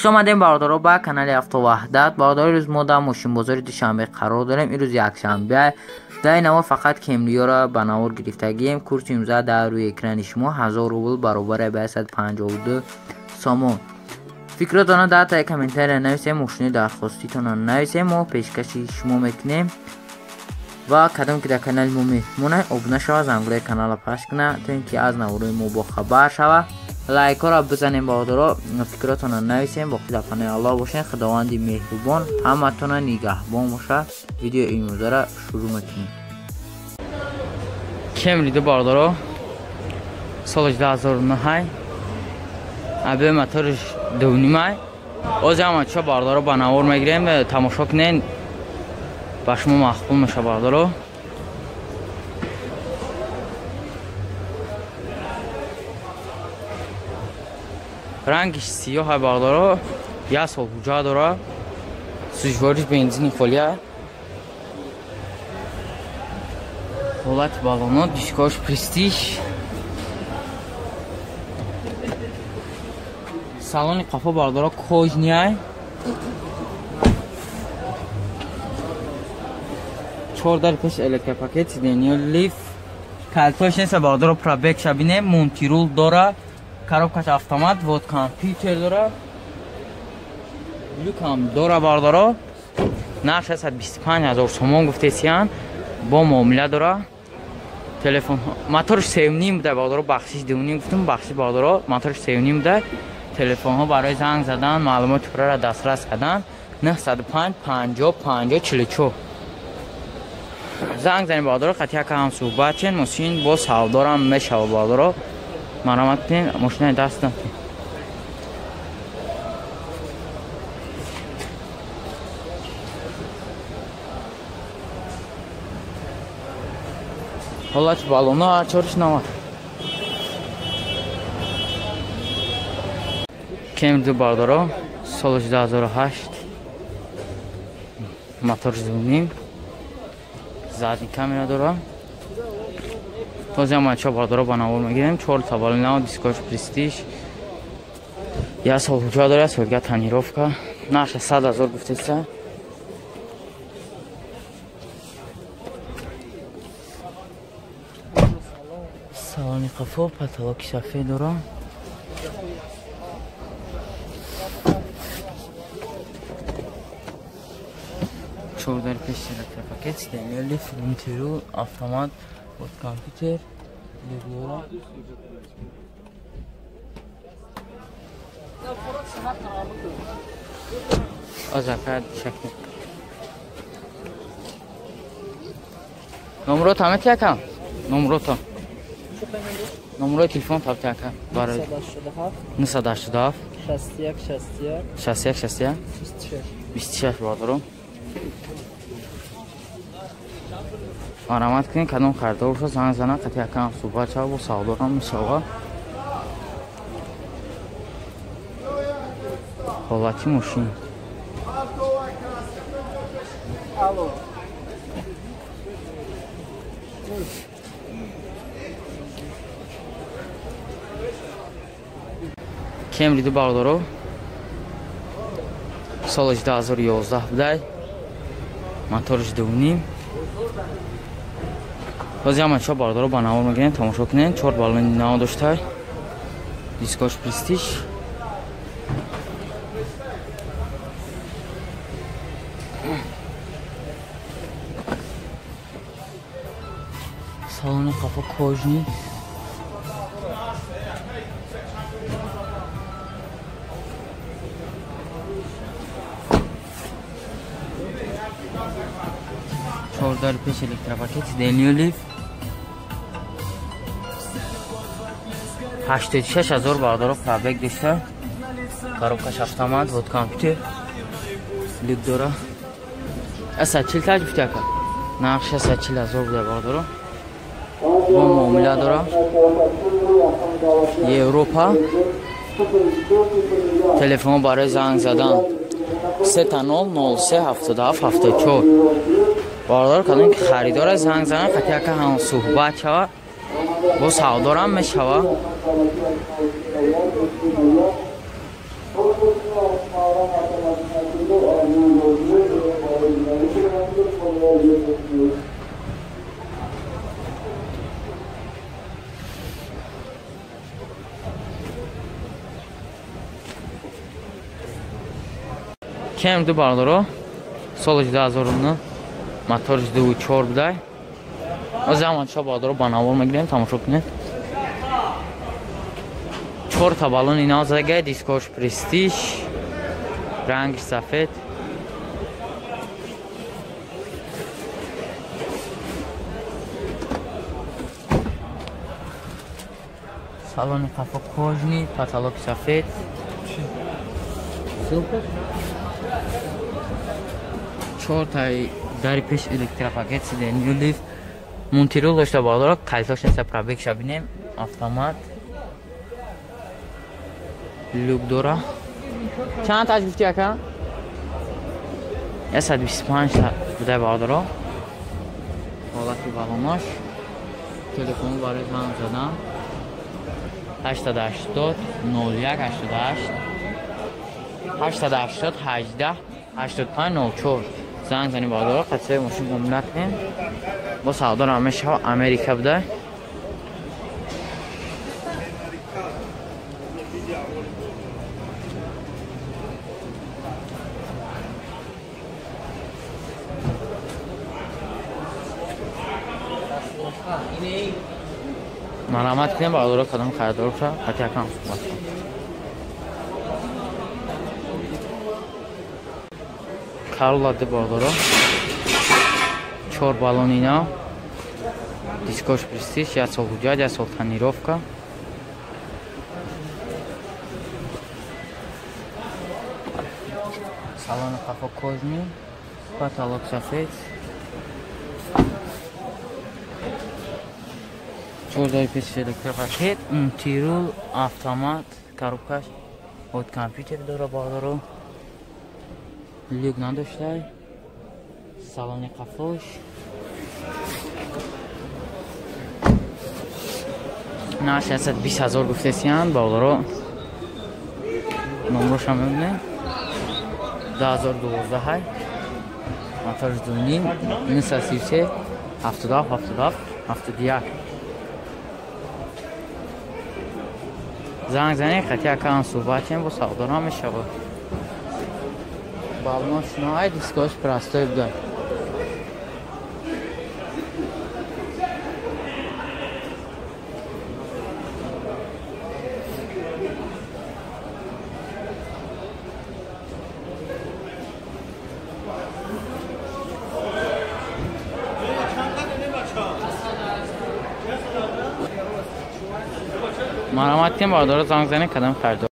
Хуш омадем бародаро ба канали Автоваҳдат. Бародари рӯз мо дар мошинбозори Душанбе қарор дорем. Имрӯз якшанбе. Дар ин навор фақат Кемриёро ба навор гирифтагием. Курси имрӯза дар рӯи экрани шумо 1000 рубл баробари ба 152 сомон. Фикротонро дар таи комментария нависем, мошини дархоститонро нависем, мо пешкаши шумо мекунем. Ва кадом ки дар канали мо меҳмонай, обуна шава, зангулаи каналро пахш куна, то ин ки аз наворои мо бохабар шава. Лайкҳоро бизанем бародаро, фикротонро нависем. Боқӣ дар паноҳи Аллоҳ бошед. Худованди меҳрубон ҳаматонро нигаҳбон бошад. Видеои имрӯзаро шурӯъ мекунем. Кемри ду бародаро, соли 2009, абе моториш 2.5. Оз ҳама чо бародаро ба навор мегирем, тамошо кунед, ба шумо махбул меша бародаро. Рангиш сиёҳ бародаро, як сол ҳуҷа дора, сӯзишвориш бензини холия. Ҳолати балоно, дискош престиж. Салони қафо бародаро кожняй. 4 дар пеш электропакет, сиденье лифт. Калтош нест бародаро, пробег шабине, мунтирул дора. Коробкаш автомат, вот компютер дора. Люкам дора бародаро. Нарх 625 000 сомон гуфтесиян. Бо муомила дора. Телефон моторш 3.5 буда бародаро, бахшиш 2.5 гуфтум, бахшиш бародаро, моторш 3.5 буда. Телефонҳо барои занг задан, маълумоти пурра дастрас кардан 905 50 50 44. Занг занем бародаро, қатъи яка ҳам суҳбат чен, мошин бо савдорам мешава бародаро. Марамат кунед, мошинаи даст накунед. Ҳолати балона чориш навад. Кемри ду бародаро, соли 2008, мотор 2.5, задний камера дора. Този ҳама чо бародаро ба навор мегирем. 4 тавали нав, дискош престиж. Як сол ҳуҷа дора, солга тонировка. Нарх 100 000 гуфтеса. Салони қафо потолоки сафед дора. Чордари пеш электропакет, сиденье лифт, мультирул, автомат, вот компютер, люк. Озака шакли. Номро тамет якам? Номро та. Номрои телефон таб якам. Барои 987 61 61 61 61 26 бародаро. Марамат кунед, кадом харидор бошад, занг занад, қатъи якам суҳбат шава, бо савдорам мешава. Ҳолати мошин. Кемри ду бародаро, соли 2011 будай, моториш 2.5. Боз ҳама чо бародаро ба навор мегирем, тамошо кунед. 4 балони нав доштай, дискош престиж. Салони қафо кожни. Чордари пеш электропакет, сиденье лифт. 86 000 бародаро пробег дошта. Коробкаш автомат, вот компютер, люк дора. 140 таҷ гуфти ака. Нарх 640 000 буда бародаро. Бо муомила дора. Европа. Телефон барои занг задан 3 0 03 77 74. Бародар кадом ки харидора занг занад, қатъи яка ҳам суҳбат шава, бо савдорам мешава. Кем ду бародаро, соли 2009, моторш 2.4 будай. Заманча бародаро ба навор мегирем, тамошо кунед. Чорта баллон ина задагай, дискош престиж, ранги сафед. Салони қафо кожни, потолок сафед. Чортаи дари пеш электропакет сиденью лифт мунтирул дошта бародаро, калтош неста, пробегша бинем, автомат люк дора. Чанд таж гуфти ака? 125 будай бародаро. Ҳолати балонош. Телефону барои занг задан 880 01 88 880 18 85 04 занг занӣ бародаро, қатъи мошин гум накунем. Бо савдо мешава, Америка будай. Марҳамат кунем бародаро, кадом харидор ша, қатъи акам суҳбат кунем. Карола ду бародаро, чор баллон ина, дискош престиж, як сол ҳуҷҷат, як сол тонировка. Салони қафо кожни, потолок сафед. Чордаи пеш электропакет, мунтирул, автомат, коробкаш от компютер дора бародаро. Люк надоштай. Салони қафош. Нарх 120 ҳазор гуфтесиянд бародаро. Номроша мебинем. 2012 ҳай. Моторш 2.5, 933 77 77 71. Занг занед, хати акаам суҳбат кунем, бо савдо мешавад. Баллонош ай, дискош простой будай. Марҳамат кунем бародаро, занг занед, кадом харидор.